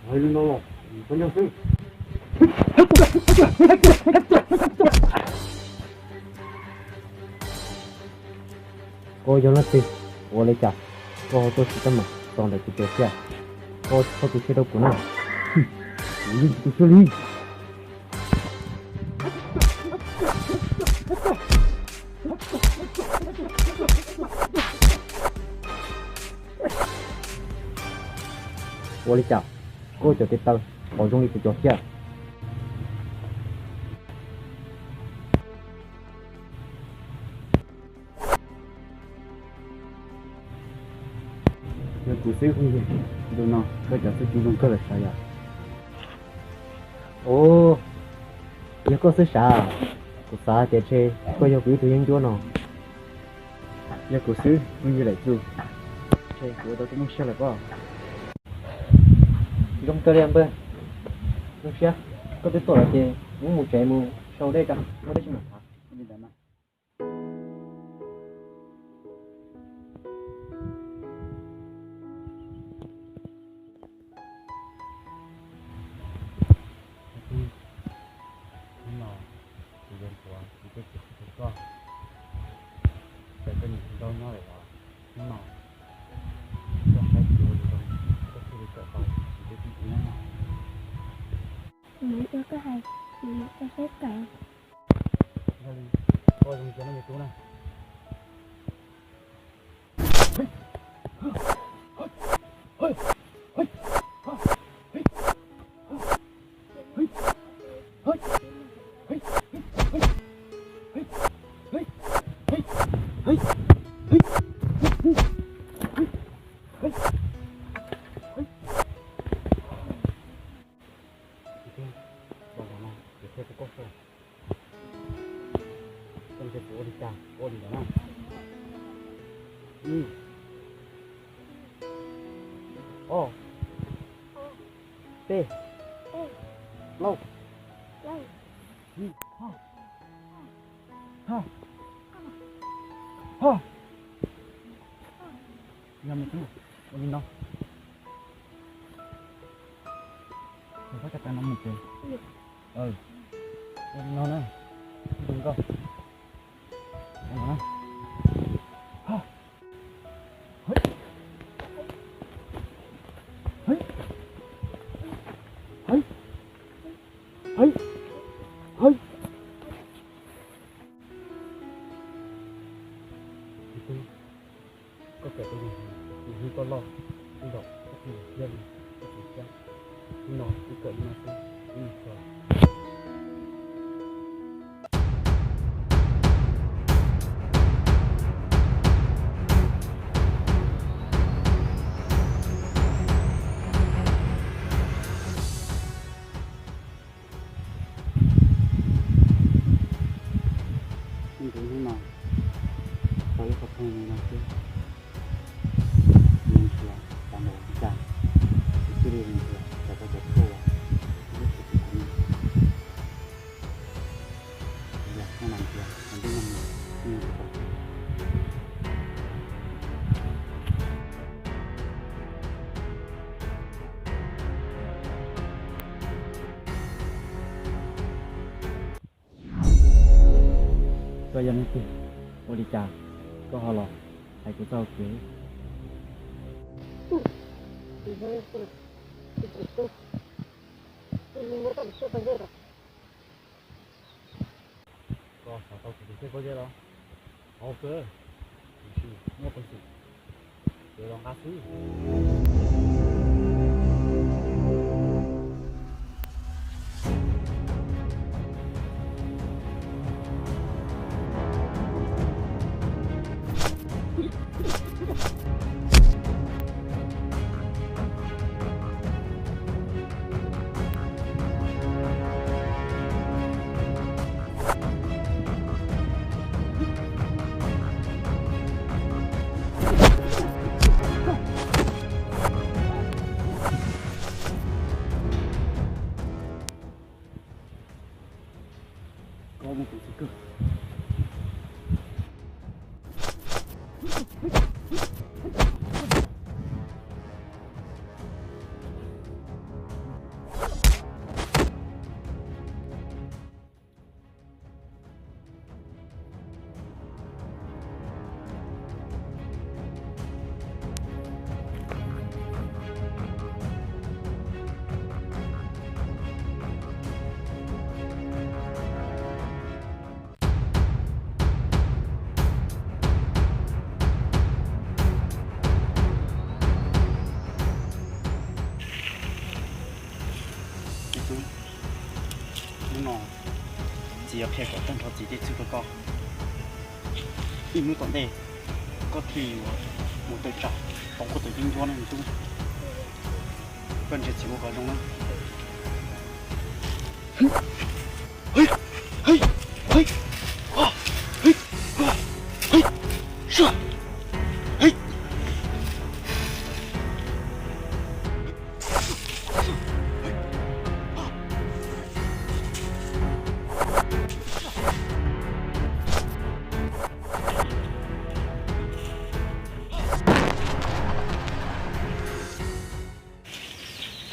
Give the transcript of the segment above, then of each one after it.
Hais li no los, koj nyob xwb. Koj yog leej twg? Ua li cas koj ho tuaj siv teeb meem txog ntawm kuv cov xyab? Koj tsis txhob tu siab rau kuv na. Kuv yeej tsis tu siab li. Ua li cas koj cov tes taw qhov zoo li kuv cov xyab? Yog kuv xwb Hwj Yig, ntu no koj cov txuj ci zoo kawg lawm sav yom. Ua, yog koj xwb sav, kuv xav tias ntshe koj yog kuv ib tug yeeb ncuab no. Yog kuv xwb Hwj Yig Laim Txuj, ntshe kuv ua tau koj muaj siab lawm pob. Zoo kawg li npawg, zoo siab koj twb tuaj lawm ces wb mus tsev mus sau dej tso, muaj dab tsi mam tham. Hnub no kuv yuav ntxuav kuv tej kev hlub rau koj, txawm koj nim tsis nrauj nyob lawm los hnub no koj saib kuv ua zoo, koj thiaj li kawm tau kuv tej txuj ci no. Kuv yuav ua koj hais, kuv yuav ua saib kawm. Yog li, koj zoo siab nawb me tub na. Tus tub, los zaum no kuv qhia rau koj xwb. Koj ntshe kuv ua li cas kuv ua li ntawd na. Ib, ob, peb, plaub. Yog me tub, ua li no. Koj cov tes no mus ces, ua li no na, ib tug nkauj. Ua li no na. Koj kawm tau zoo heev, tus hlub koj loj, tej zaum koj thiaj li thiab li, koj tsis thiab. Hnub no wb kawm li no xwb, wb mus txog. Ib hnub no tau ib qho phooj ywg no xwb, nws nrhiav tau npaum li cas, kuv thiaj li nrhiav tau koj cov tshuaj uas ib txhis kuv tus kuv niam. Yog koj mam nrhiav tau ntej no mus, kuv yeej tsis tau. Koj yog leej twg? Ua li cas koj ho los hais kuv txoj hauv kev? Koj xav tau kuv tus kheej koj thiab los? Qhov kawg, tiam sis muaj peev xwm, yuav los nqa xwb. Koj muaj peev xwm kawg. Tub, hnub no txiv yuav qhia kom tag nrho txiv tej txuj rau koj. Ib hnub tom ntej koj thiaj yuav mus tawm tsam tau koj tus yeeb ncuab na me tub. Koj ntsia txiv ua kom zoo na.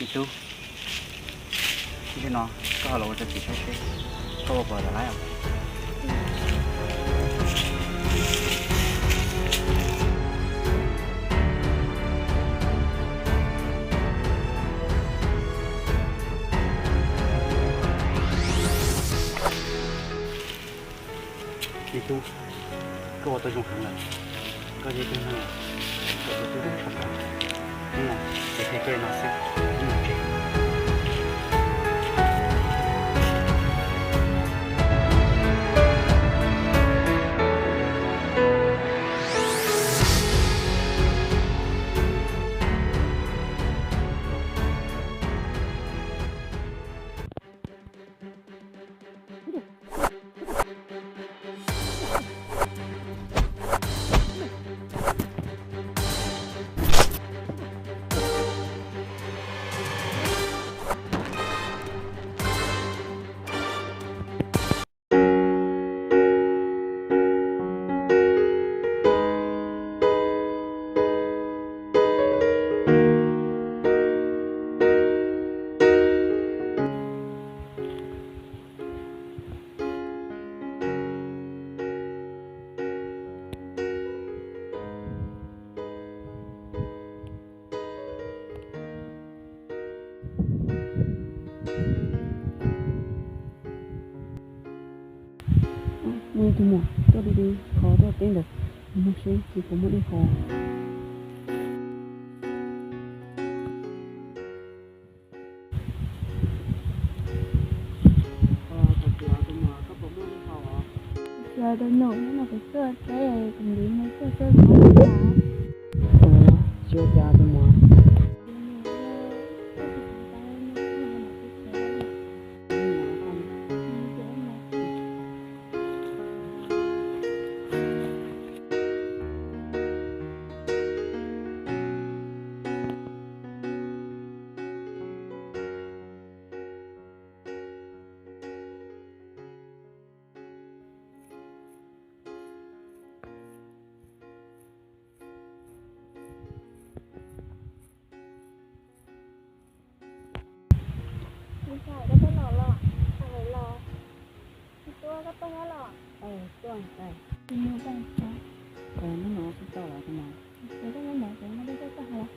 Txiv tub, ib pliag no koj ho los ua rau txiv saib seb koj ua puas lawm lawm os. Me tub, koj ua tau zoo heev lawm. Koj yog ib tug neeg uas txawj txuj txawj ntse. Hnub no ces qhia koj li no xwb, wb mus tsev. Muaj ib tug muam tuaj deb deb qhov tuaj teb ntawd, mus seb tsis puas muaj dej haus. Tsis tus nus, hnub no kuv tuaj teb kuv ntiv mus tuaj seb kuv muaj dej haus. Tsis ua cas tus muam. Ntshai koj twb los los, los tsis tuaj koj tuaj nyob los. Tuaj, hnub no tsis tau los tus no. Ces koj nyob ntawd ces noj dej koj tuaj los.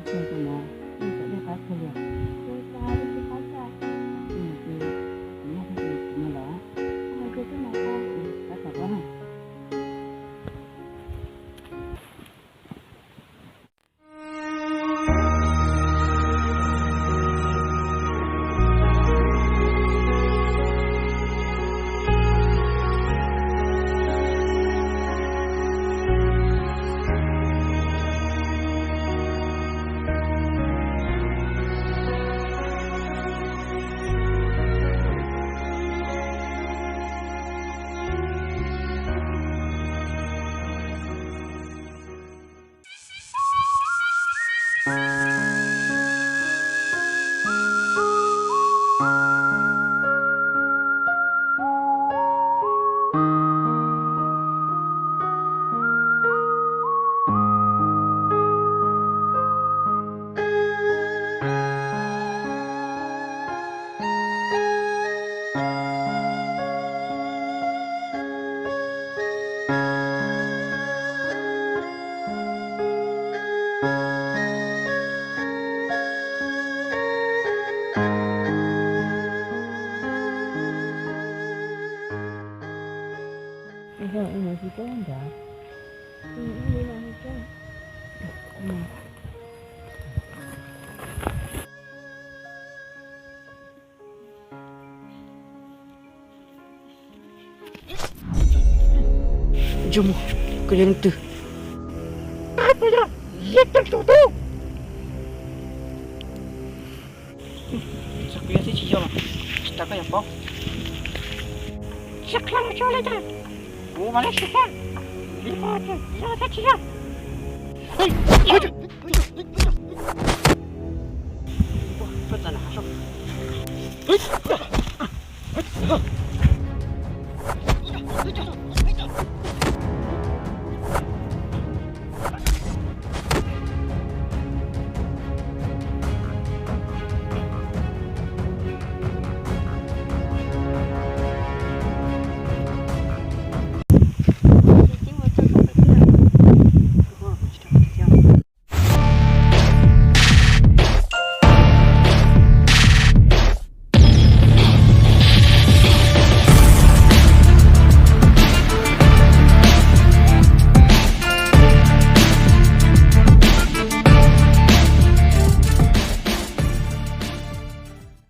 Tus no, nej txawm dej qab kawg li. Tus no ces kuv nyob tag kis kuv mus lawm. Qab tom koj na. Tsuas mus, koj yog leej twg? Kuv yog Liab Teem tus tub. Txawm kuv yog thiab tsis yog los tsis tas koj yuav paub. Tsis qhia los tso li cas, kuv mam li sim saib yog thiab tsis yog. Koj txawm lam hav zoov.